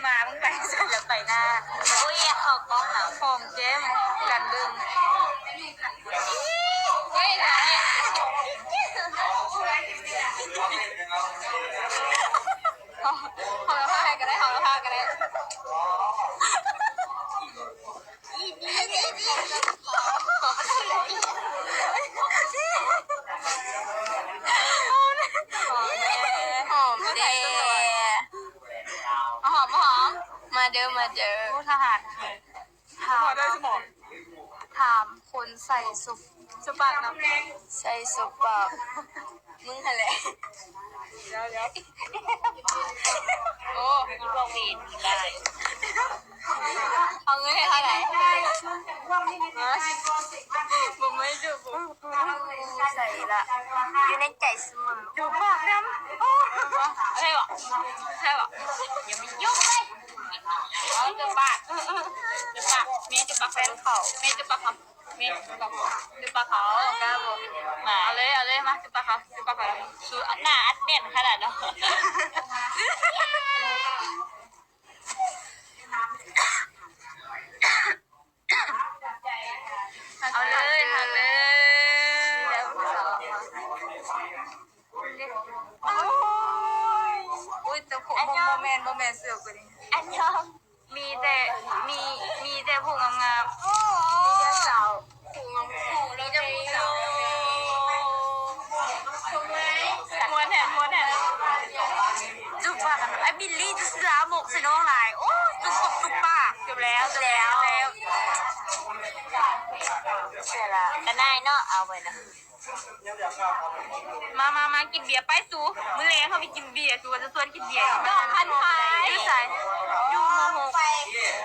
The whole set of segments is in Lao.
ມາ ມຶງໄປ ຢາກໄປນາ. ໂອ້ຍ ເຂົ້າກ້ອງນະ ຫອມແກ້ມກັນເບິ່ງ. ເຮີ້ຍ ເຮົາລະພາໃຫ້ກໍໄດ້ ເຮົາລະພາກໍໄດ້. ຫອມແດ່ ຫອມແດ່ ຫອມ ຫອມ. ມາເດີ ມາເດີ ທະຫານ. ຖາມ ມາເດີ ສະໝອງ. ຖາມຄົນໃສ່ຊຸບ ຊຸບປາກນຳ ໃສ່ຊຸບປາກ ມຶງຫັ້ນແຫຼະ. ດຽວໆ ໂອ້ ພວກເວນໄດ້ ເອົາເງິນໃຫ້ເທົ່າໃດ? ຮະ ບໍ່ ບໍ່ໃຫ້ຈູບ ໃສ່ລະ ຢູ່ໃນໃຈສະເໝີ. ຈູບປາກນຳ ໂອ້ ໃຊ່ບໍ່ ໃຊ່ບໍ່? ຢ່າມາຫຍຸ້ງເລີຍ. ເອົາ ຈູບປາກ ຈູບປາກ ແມ່ຈູບປາກ ແຟນເຂົາ ແມ່ຈູບປາກເຂົາ ແມ່ຈູບປາກ ຈູບປາກເຂົາ. ເອົາເລີຍ ເອົາເລີຍ ມາ ຈູບປາກເຂົາ ຈູບປາກເຂົາ. ສູໜ້າອັດແໜ້ນຂະໜາດເນາະ. ເອົາເລີຍ ເອົາເລີຍ. ໂອ້ຍ ໂອ້ຍ ແຕ່ ບໍ່ ບໍ່ແມ່ນ ບໍ່ແມ່ນ ເສືອກວ່ານີ້ ອັນຍອງ. ມີແຕ່ ມີ ມີແຕ່ຜູ້ງາມໆ. ໂອ້ ມີແຕ່ສາວ ຜູ້ງາມໆ ມີແຕ່ຜູ້ສາວ. ມ່ວນແທ້ ມ່ວນແທ້. ຈຸບປາກ ອ້າຍບິນລີ້ ຈຸບລາມົກໃສ່ນ້ອງຫຼາຍ. ໂອ້ ຈຸບປົກຈຸບປາກ. ຈົບແລ້ວ ຈົບແລ້ວ ຈົບແລ້ວ. ເສຍລະ ກະນາຍເນາະ ເອົາໄວ້ນະ. ມາ ມາ ມາກິນເບຍ ໄປສູ ມື້ແລງເຮົາໄປກິນເບຍ. ສູວ່າຈະຊວນກິນເບຍ ດອກຄັນໄທ. ຢູ່ໃສ? ຢູ່ ມໍຫົກ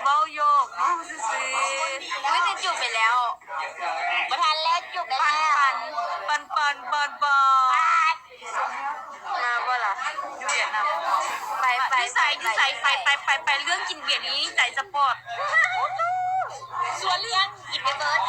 ເວົ້າຢອກ ເວົ້າຊື່ໆ. ອຸ້ຍ ແຕ່ຈູບໄປແລ້ວ ບໍ່ທັນແລ້ວ ຈູບໄປແລ້ວ. ປັນ ປັນ ປັນ ປັນ ປັນ ປັນ. ມາບໍ່ລະ ຢູ່ຫວຽດນາມ? ໄປ ໄປ ຢູ່ໃສ? ຢູ່ໃສ? ໄປ ໄປ ໄປ ໄປ ເລື່ອງກິນເບຍນີ້ໃຈສະປອດ. ສ່ວນເລື່ອງກິນໄປເບີດ.